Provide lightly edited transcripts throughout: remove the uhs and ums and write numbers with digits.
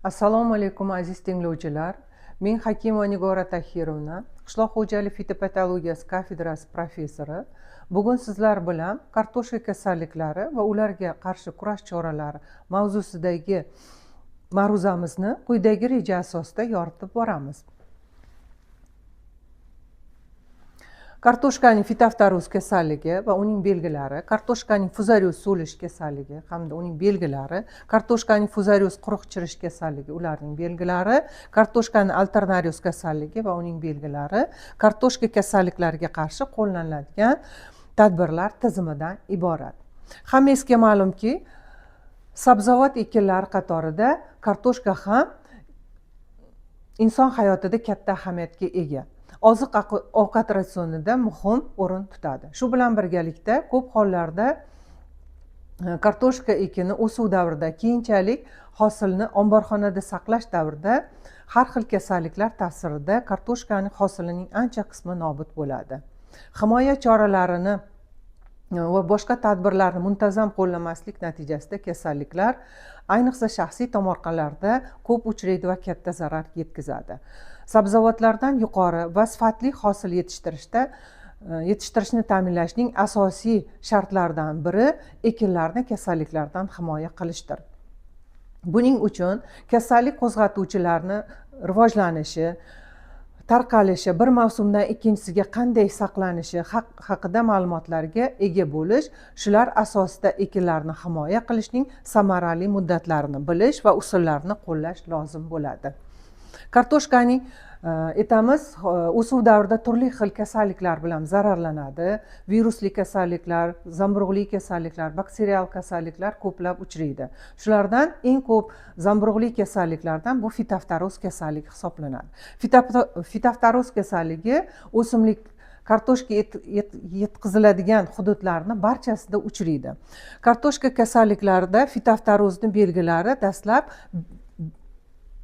Assalomu alaykum, aziz tinglovchilar. Men Hakimova Nigora Tahirovna, qishloq xo'jalik fitopatologiyasi kafedrasi professori. Bugun sizlar bilan kartoshka kasalliklari va ularga qarshi kurash choralari mavzusidagi ma'ruzamizni quyidagi reja asosida yoritib boramiz. Kartoshkaning fitoftaroz kasalligi va uning belgilari, kartoshkaning fuzarioz so'lish kasalligi hamda uning belgilari, kartoshkaning fuzarioz quruq chirish kasalligi, ularning belgilari, kartoshkani alternarioz kasalligi va uning belgilari, kartoshka kasalliklariga qarshi qo'llaniladigan tadbirlar tizimidan iborat. Hammangizga ma'lumki, sabzavot ekinlari qatorida kartoshka ham inson hayotida katta ahamiyatga ega. Oziq ovqat ratsionida muhim o'rin tutadi. Shu bilan birgalikda ko'p hollarda kartoshka ekini o'suv davrida, keyinchalik hosilni omborxonada saqlash davrida har xil kasalliklar ta'sirida kartoshkani hosilining ancha qismi nobud bo'ladi. Himoya choralarini va boshqa tadbirlarni muntazam qo'llamaslik natijasida kasalliklar ayniqsa shaxsiy tomorqalarda ko'p uchraydi va katta zarar yetkazadi. Sabzavotlardan yuqori va sifatli hosil yetishtirishni ta'minlashning asosiy shartlaridan biri ekinlarni kasalliklardan himoya qilishdir. Buning uchun kasallik qo'zg'atuvchilarni rivojlanishi, tarqalishi, bir mavsumdan ikkinchisiga qanday saqlanishi haqida ma'lumotlarga ega bo'lish, shular asosida ekinlarni himoya qilishning samarali muddatlarini bilish va usullarini qo'llash lozim bo'ladi. Kartoshkaning aytamiz, o'suv davrida turli xil kasalliklar bilan zararlanadi. Virusli kasalliklar, zamburug'li kasalliklar, bakterial kasalliklar ko'plab uchraydi. Shulardan eng ko'p zamburug'li kasalliklardan bu fitoftaroz kasalligi hisoblanadi. Fitoftaroz kasalligi o'simlik kartoshka yetkaziladigan hududlarni barchasida uchraydi. Kartoshka kasalliklarida fitoftarozni belgilari dastlab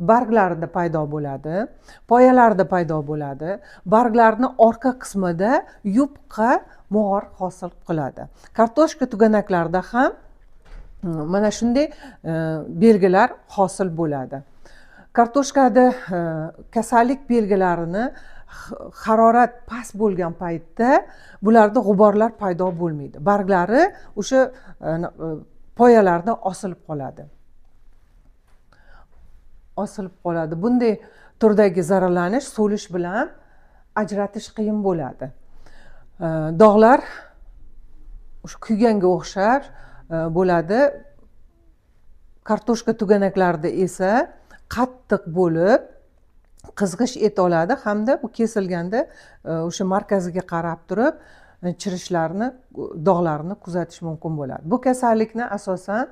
barglarida paydo bo'ladi, poyalarda paydo bo'ladi. Barglarni orqa qismida yupqa mog'or hosil qiladi. Kartoshka tuganaklarida ham mana shunday belgilar hosil bo'ladi. Kartoshkada kasallik belgilarini harorat past bo'lgan paytda bularda g'uborlar paydo bo'lmaydi. Barglari o'sha poyalarda osilib qoladi. Osilib qoladi. Bunday turdagi zararlanish so'lish bilan ajratish qiyin bo'ladi. Dog'lar o'sha kuyganga o'xshab bo'ladi. Kartoshka tuganaklarida esa qattiq bo'lib qizg'ish et oladi hamda bu kesilganda o'sha markaziga qarab turib chirishlarni, dog'larni kuzatish mumkin bo'ladi. Bu kasallikni asosan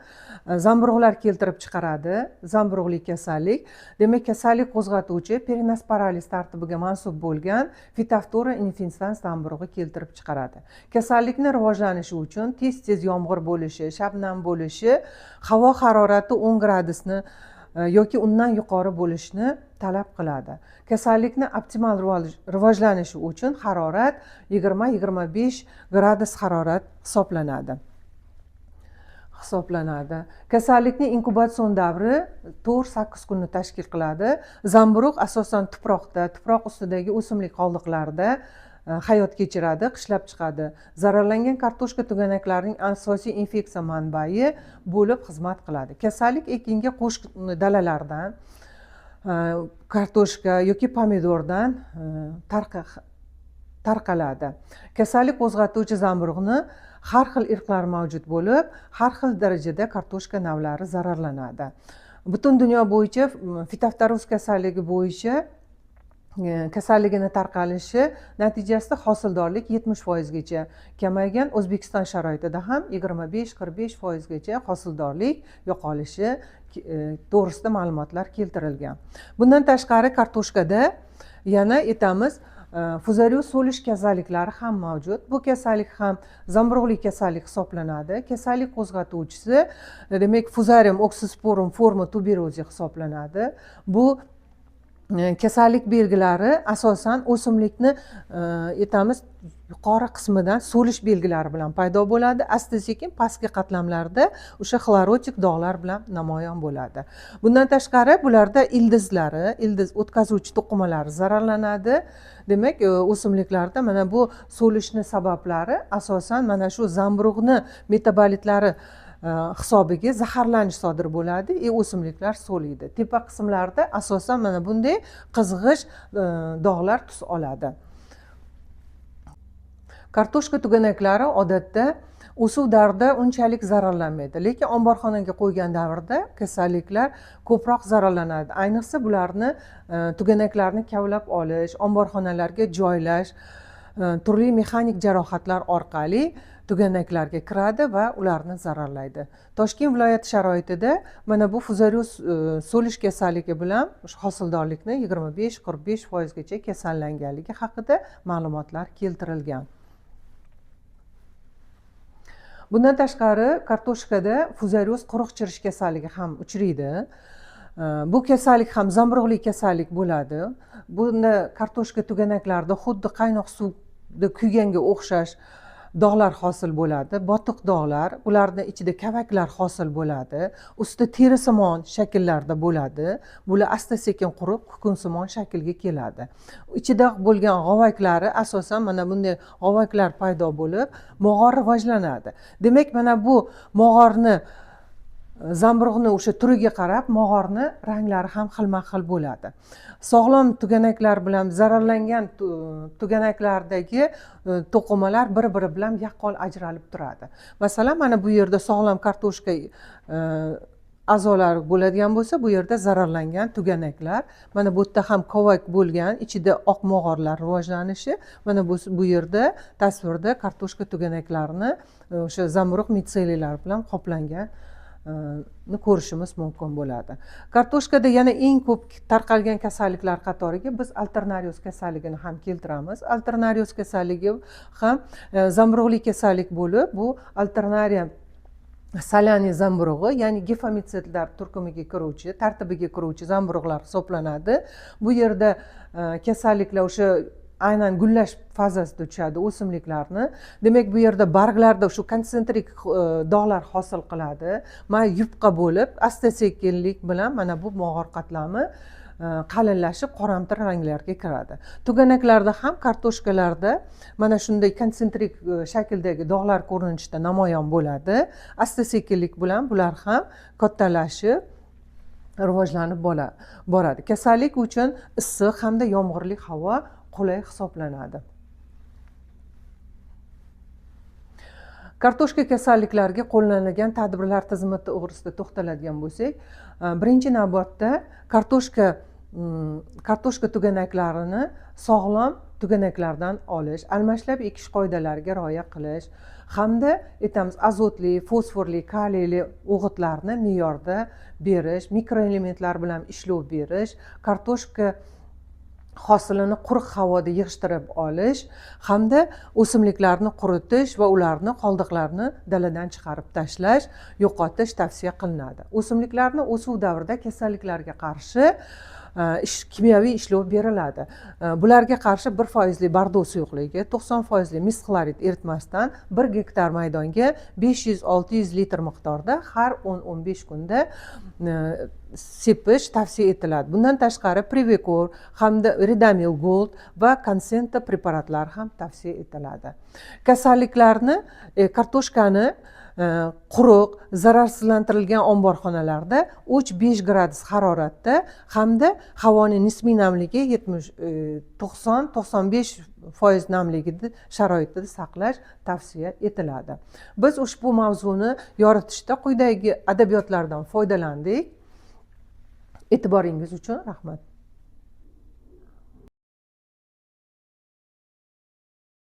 zamburug'lar keltirib chiqaradi, zamburug'li kasallik. Demak, kasallik qo'zg'atuvchi Peronosporales tartibiga mansub bo'lgan Phytophthora infestans zamburug'i keltirib chiqaradi. Kasallikni rivojlanishi uchun tez-tez yomg'ir bo'lishi, shabnam bo'lishi, havo harorati 10 gradusni yoki undan yuqori bo'lishni talab qiladi. Kasallikni optimal rivojlanishi uchun harorat 20-25 gradus harorat hisoblanadi. Hisoblanadi. Kasallikning inkubatsion davri 4-8 kunni tashkil qiladi. Zamburug' asosan tuproqda, tuproq ustidagi o'simlik qoldiqlarida hayot kechiradi, qishlab chiqadi. Zararlangan kartoshka tuganaklarining asosiy infeksiya manbai bo'lib xizmat qiladi. Kasallik ekinga qo'shni dalalardan, kartoshka yoki pomidordan tarqaladi. Kasallik qo'zg'atuvchi zamburug'ni har xil irqlar mavjud bo'lib, har xil darajada kartoshka navlari zararlanadi. Butun dunyo bo'yicha fitoftaroz kasalligi bo'yicha kasalligini tarqalishi natijasida hosildorlik 70%gacha kamaygan. O'zbekiston sharoitida ham 25-45%gacha hosildorlik yo'qolishi to'g'risida ma'lumotlar keltirilgan. Bundan tashqari kartoshkada yana aytamiz, fuzarioz so'lish kasalliklari ham mavjud. Bu kasallik ham zamburug'li kasallik hisoblanadi. Kasallik qo'zg'atuvchisi demak Fusarium oxysporum forma tuberosi hisoblanadi. Bu Kasallik belgilari asosan o'simlikni, aytamiz, yuqori qismidan so'lish belgilari bilan paydo bo'ladi. Asta sekin pastki qatlamlarda o'sha xlorotik dog'lar bilan namoyon bo'ladi. Bundan tashqari bularda ildizlari, ildiz o'tkazuvchi to'qimalari zararlanadi. Demak, o'simliklarda mana bu so'lishni sabablari asosan mana shu zamburug'ni metabolitlari hisobiga zaharlanish sodir bo'ladi и o'simliklar so'liydi. Tepa qismlarida asosan mana bunday qizg'ish dog'lar tus oladi. Kartoshka tuganaklari odatda o'suv davrida unchalik zararlanmaydi, lekin omborxonaga qo'ygan davrda kasalliklar ko'proq zararlanadi. Ayniqsa bularni, tuganaklarni kavlab olish, omborxonalarga joylash, turli mexanik jarohatlar orqali tuganaklarga kiradi va ularni zararlaydi. Toshkent viloyati sharoitida mana bu fuzarioz so'lish kasalligi bilan hosildorlikni 25-45%gacha kasallanganligi haqida ma'lumotlar keltirilgan. Bundan tashqari kartoshkada fuzarioz quruq chirish kasalligi ham uchraydi. Bu kasallik ham zamburug'li kasallik bo'ladi. Bunda kartoshka tuganaklarida xuddi qaynoq suvda kuyganga o'xshash dog'lar hosil bo'ladi, botiq dog'lar, ularni ichida kavaklar hosil bo'ladi, usti terisimon shakllarda bo'ladi. Bular asta sekin qurib kukunsimon shaklga keladi. Ichida bo'lgan g'ovaklari asosan mana bunday g'ovaklar paydo bo'lib, mog'or rivojlanadi. Demak, mana bu mog'orni, zamburug'ni o'sha turiga qarab mog'orni ranglari ham xilma xil bo'ladi. Sog'lom tuganaklar bilan zararlangan tuganaklardagi to'qimalar bir biri bilan yaqqol ajralib turadi. Masalan, mana bu yerda sog'lom kartoshka a'zolari bo'ladigan bo'lsa, bu yerda zararlangan tuganaklar, mana bu yerda ham kovak bo'lgan, ichida oq mog'orlar rivojlanishi, mana bu yerda tasvirda kartoshka tuganaklarini o'sha zamburug' mitseliylari bilan qoplangan ko'rishimiz mumkin bo'ladi. Kartoshkada yana eng ko'p tarqalgan kasalliklar qatoriga biz alternarioz kasalligini ham keltiramiz. Alternarioz kasalligi ham zamburug'li kasallik bo'lib, bu alternariya solani zamburug'i, ya'ni gifomitsetlar turkumiga kiruvchi, tartibiga kiruvchi zamburug'lar hisoblanadi. Bu yerda kasalliklar o'sha aynan gullash fazasida tushadi o'simliklarni. Demak, bu yerda barglarda shu konsentrik dog'lar hosil qiladi. Mana yupqa bo'lib, asta sekinlik bilan mana bu mog'or qatlami qalinlashib qoramtir ranglarga kiradi. Tuganaklarda ham, kartoshkalarda mana shunday konsentrik shakldagi dog'lar ko'rinishda namoyon bo'ladi. Asta sekinlik bilan bular ham kattalashib rivojlanib boradi. Kasallik uchun issiq hamda yomg'irli havo qulay hisoblanadi. Kartoshka kasalliklariga qo'llanilgan tadbirlar tizimi to'g'risida to'xtaladigan bo'lsak, birinchi navbatda kartoshka tuganaklarini sog'lom tuganaklardan olish, almashlab ekish qoidalariga rioya qilish hamda aytamiz azotli, fosforli, kaliyli o'g'itlarni me'yorda berish, mikroelementlar bilan ishlov berish, kartoshka hosilini quruq havoda yig'ishtirib olish hamda o'simliklarni quritish va ularni qoldiqlarini daladan chiqarib tashlash, yo'qotish tavsiya qilinadi. O'simliklarni o'suv davrida kasalliklarga qarshi kimyoviy ishlov beriladi. Bularga qarshi 1% bordo suyuqligi, 90% mis xlorid eritmasidan 1 gektar maydonga 500-600 litr miqdorda har 10-15 kunda sepish tavsiya etiladi. Bundan tashqari Previcor hamda Ridomil Gold va Konsenta preparatlari ham tavsiya etiladi. Kasalliklarni, kartoshkani quruq, zararsizlantirilgan omborxonalarda 3-5 gradus haroratda hamda havoning nisbiy namligi yetmish, to'qson, to'qson besh foiz namligida sharoitida saqlash tavsiya etiladi. Biz ushbu mavzuni yoritishda quyidagi adabiyotlardan foydalandik. E'tiboringiz uchun rahmat.